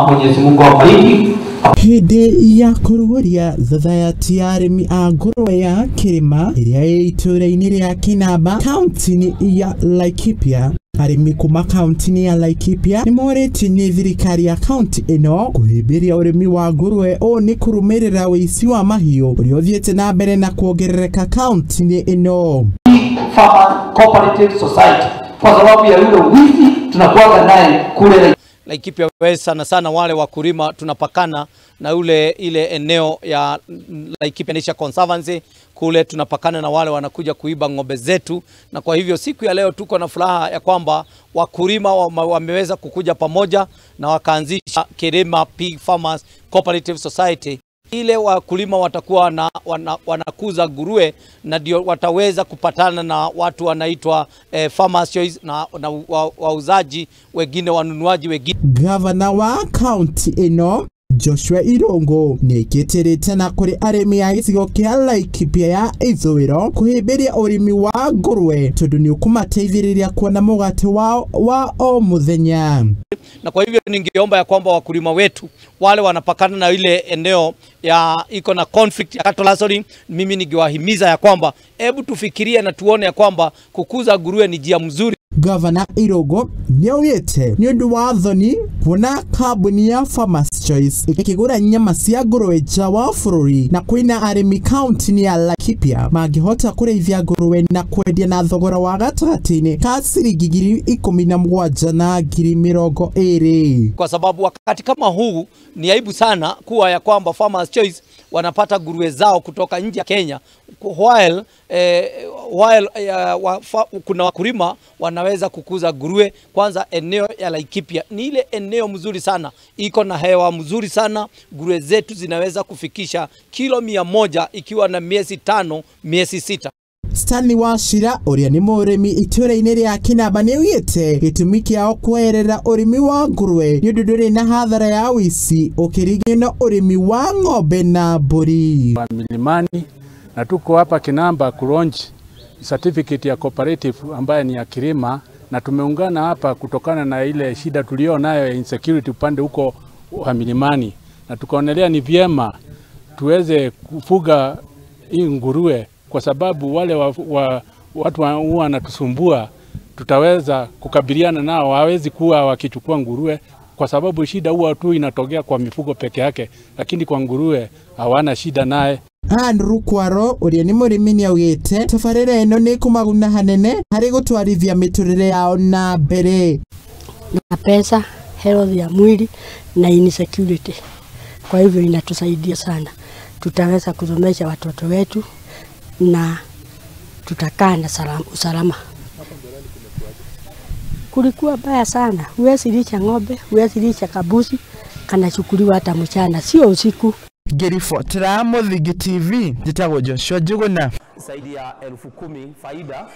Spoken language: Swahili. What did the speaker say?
Mwenyezi Mungu awabariki. Hĩndĩ ya kũrugũria thathayati ya arĩmi a ngũrwe ya Kĩrĩma ĩrĩa ĩ itũũra-inĩ rĩa Kĩnamba kaunti-inĩ ya Laikipia, arĩmi kuma kaunti-inĩ ya Laikipia nĩ morĩtio nĩ thirikari ya kaunti ĩno kũhĩmbĩria ũrĩmi wa ngũrwe. Ũũ nĩ kũrũmĩrĩra ũici wa mahiũ ũrĩa ũthiĩte na mbere na kuongerereka kaunti-inĩ ĩno. Farmers Cooperative Society, kwa sababu ya yule wizi tunakuwa naye kule Laikipia West, sana sana wale wakulima tunapakana na ule ile eneo ya Laikipia Nature Conservancy kule, tunapakana na wale wanakuja kuiba ng'ombe zetu. Na kwa hivyo siku ya leo tuko na furaha ya kwamba wakulima wameweza kukuja pamoja na wakaanzisha Kirima Pig Farmers Cooperative Society. Ile wakulima watakuwa na wanakuza nguruwe na ndio wataweza kupatana na watu wanaitwa Farmers Choice na wauzaji wengine, wanunuaji wengine. Gavana wa kaunti ĩno Joshua Irungu nĩekĩtĩrĩte na kũrĩ arĩmi a gĩcigo kĩa Laikipia ya ithũĩro kũhĩmbĩria ũrĩmi wa ngũrwe tondũ nĩ ũkũmateithĩrĩria kuona mũgate wao wa o mũthenya. Na kwa hivyo ningeomba ya kwamba wakulima wetu wale wanapakana na ile eneo ya iko na conflict ya cattle rustling, mimi ningewahimiza ya kwamba hebu tufikirie na tuone ya kwamba kukuza nguruwe ni njia mzuri. Gavana Irungu nĩaugĩte nĩ ũndũ wa thoni kuona kambuni ya Farmers Choice ĩkĩgũra nyama cia ngũrwe nja wa bũrũri na kwĩna arĩmi kaunti-inĩ ya Laikipia mangĩhota kũrĩithia ngũrwe na kwendia na thogora wa gatagatĩ-inĩ ka ciringi 17,000 na 20,000. Kwa sababu wakati kama huu ni aibu sana kuwa ya kwamba Farmers Choice wanapata nguruwe zao kutoka nje ya Kenya, while kuna wakulima wanaweza kukuza nguruwe. Kwanza eneo ya Laikipia ni ile eneo mzuri sana, iko na hewa mzuri sana, nguruwe zetu zinaweza kufikisha kilo 100 ikiwa na miezi 5, miezi 6. Stanley Wachira ũrĩa nĩ mũrĩmi itũũra-inĩ rĩa Kĩnamba nĩaugĩte gĩtũmi kĩao kweherera ũrĩmi wa ngũrwe nĩ ũndũ ndũrĩ na hathara ya ũici ũkĩringithania na ũrĩmi wa ng'ombe na mbũri. Wa milimani na tuko hapa Kinamba kulaunch certificate ya cooperative ambaye ni ya Kirima, na tumeungana hapa kutokana na ile shida tulio nayo ya insecurity upande huko wa milimani, na tukaonelea ni vyema tuweze kufuga hii nguruwe kwa sababu wale watu huwa wanatusumbua tutaweza kukabiliana nao, hawezi kuwa wakichukua nguruwe kwa sababu shida huwa tu inatokea kwa mifugo peke yake, lakini kwa nguruwe hawana shida naye. Andrew Kwaro ũrĩa nĩ mũrĩmi nĩaugĩte tabarĩra ĩno nĩ ĩkũmaguna hanene harĩ gũtwarithia mĩtũrĩre yao na mbere. Na pesa, health ya mwili na insecurity. Kwa hivyo inatusaidia sana. Tutaweza kusomesha watoto wetu na tutakaa na usalama. Kulikuwa baya sana. Huwezi lisha ng'ombe, huwezi lisha kabusi, kanachukuliwa hata mchana, sio usiku. Ngĩribotera Mũthingi TV, njĩtagwo Joshua Njuguna. Zaidi ya 10,000 faida.